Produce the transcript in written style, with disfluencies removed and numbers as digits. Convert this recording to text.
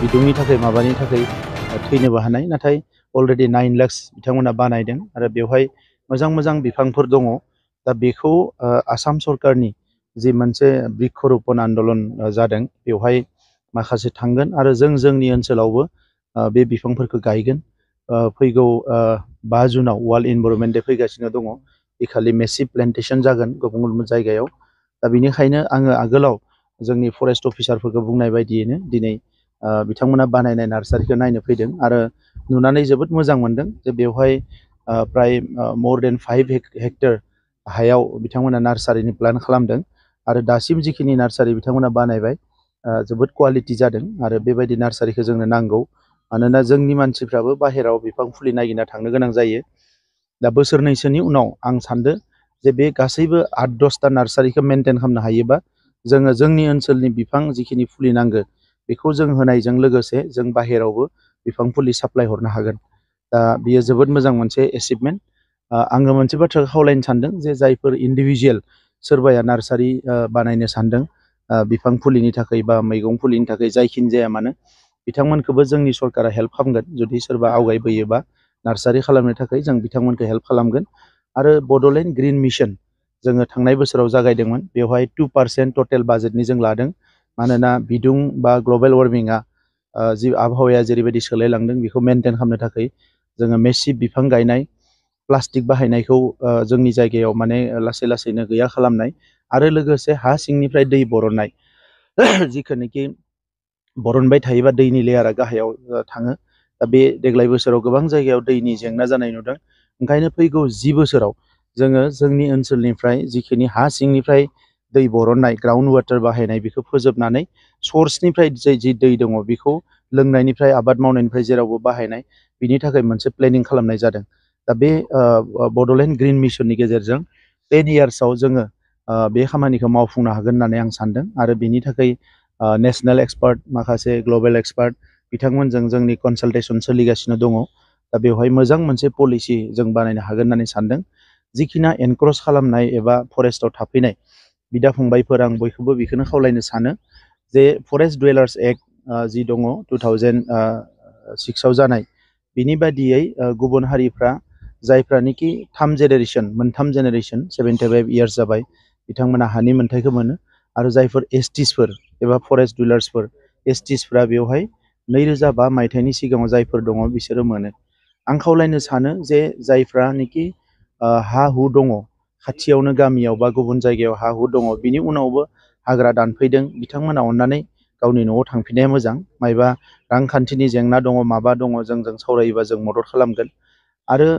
बिदुंनि थाखाय माबानि थाखाय थैनोबो हानाय नाथाय अलरेडि 9 लाख बिथांमोना बानायदों आरो बेवहाय मोजां बिफांफोर दङ दा बेखौ आसाम सरकारनि जि मोनसे बृक्षरोपण आन्दलन जादों बेवहाय माखासे थांगोन आरो जोंनि ओनसोलावबो बे बिफांफोरखौ गायगोन फैगौ 5 जुनाव वर्ल्ड इनभाइरनमेन्ट डे फैगासिनो दङ बेखालि मेसिभ प्लेन्टेसन जागोन गुबुन जायगायाव दा बेनिखायनो आङो आगोलाव जोंनि फरेस्ट अफिसारफोरखौ बुंनाय बायदियैनो दिनै बिथांमोना बानायनाय नार्सारिखौ नायनो फैदों आरो नुनानै जोबोद मोजां मोनदों जे बेवहाय प्राय more than 5 हेक्टर हायाव बिथांमोना नार्सारिनि प्लान खालामदों आरो दासिम जिखिनि नार्सारि बिथांमोना बानायबाय जोबोद क्वालिटि जादों आरो बेबायदि नार्सारिखौ जोंनो नांगौ मानोना जोंनि मानसिफ्राबो बाहेराव बिफां फुलि नागिरना थांनो गोनां जायो दा बोसोरनैसोनि उनाव आं सानदों जे बे गासैबो 8-10टा नार्सारिखौ मेनटेन खालामनो हायोबा जोङो जोंनि ओनसोलनि बिफां जिखिनि फुलि नांगौ बेखौ जों होनायजों लोगोसे जों बाहेरावबो बिफां फुलि साप्लाय हरनो हागोन दा बियो जोबोद मोजां मोनसे एचिभमेन्ट आङो मोनसे बाथ्राखौ खावलायनो सानदों जे जायफोर इन्डिभिजुवेल सोरबाया नार्सारि बानायनो सानदों बिफां फुलिनि थाखाय बा मैगं फुलिनि थाखाय जायखिनि जाया मानो बिथांमोनखौबो जोंनि सरकारा हेल्प खालामगोन जुदि सोरबा आवगायबोयोबा नार्सारि खालामनो थाखाय जों बिथांमोनखौ हेल्प खालामगोन आरो बड'लेण्ड ग्रिन मिशन जोङो थांनाय बोसोराव जागायदोंमोन बेवहाय 2% टटेल बाजेटनि जों लादों मानोना बिदुं बा ग्लबेल वार्मिंआ जि आबहावाया जेरैबायदि सोलायलांदों बेखौ मेनटेन खालामनो थाखाय जोङो मेसिभ बिफां गायनाय प्लास्टिक बाहायनायखौ जोंनि जायगायाव माने लासैनो गैया खालामनाय आरो लोगोसे हा सिंनिफ्राय दै बरननाय जिखिनिखि बरनबाय थायोबा दैनि लेयारा गाहायाव थाङो दा बे देग्लाय बोसोराव गोबां जायगायाव दैनि जेंना जानाय नुदों ओंखायनो फैगौ 10 बोसोराव जोङो जोंनि ओनसोलनिफ्राय जिखिनि हा सिंनिफ्राय दै बरननाय ग्राउन्ड वाटार बाहायनाय बेखौ फोजोबनानै सर्सनिफ्राय जि दै दङ बेखौ लोंनायनिफ्राय आबाद मावनायनिफ्राय जेरावबो बाहायनाय बिनि थाखाय मोनसे प्लेनिं खालामनाय जादों दा बे बड'लेण्ड ग्रिन मिशननि गेजेरजों 10 इयार्सआव जोङो बे खामानिखौ मावफुंनो हागोन होननानै आं सानदों आरो बेनि थाखाय नेशनेल एक्सपार्ट माखासे ग्लबेल एक्सपार्ट बिथांमोनजों जोंनि कनसालटेसन सोलिगासिनो दङ दा बेवहाय मोजां मोनसे पलिसि जों बानायनो हागोन होननानै सानदों जिखिना एनक्रस खालामनाय एबा फरेस्टआव थाफैनाय बिदा फंबायफोर आं बयखौबो बेखौनो खावलायनो सानो जे फरेस्ट डुवेलार्स एक्ट जि दङ 2006आव जानाय बिनि बादियै गुबुन हारिफ्रा जायफ्रानोखि मोनथाम जेनेरेसन 75 इयार्स जाबाय बिथांमोना हानि मोन्थायखौ मोनो आरो जायफोर एसटिसफोर एबा फरेस्ट डुवेलार्सफोर एसटिसफ्रा बेवहाय 2005 मायथाइनि सिगाङाव जायफोर दङ बिसोरो मोनो आं खावलायनो सानो जे जायफ्रानोखि हा हु दङ खाथियावनो गामियाव बा गुबुन जायगायाव हा हु दङ बिनि उनावबो हाग्रा दानफैदों बिथांमोना अननानै गावनि न'आव थांफिननाया मोजां मायबा रांखान्थिनि जेंना दङ माबा दङ जोंजों सावरायोबा जों मदद खालामगोन आरो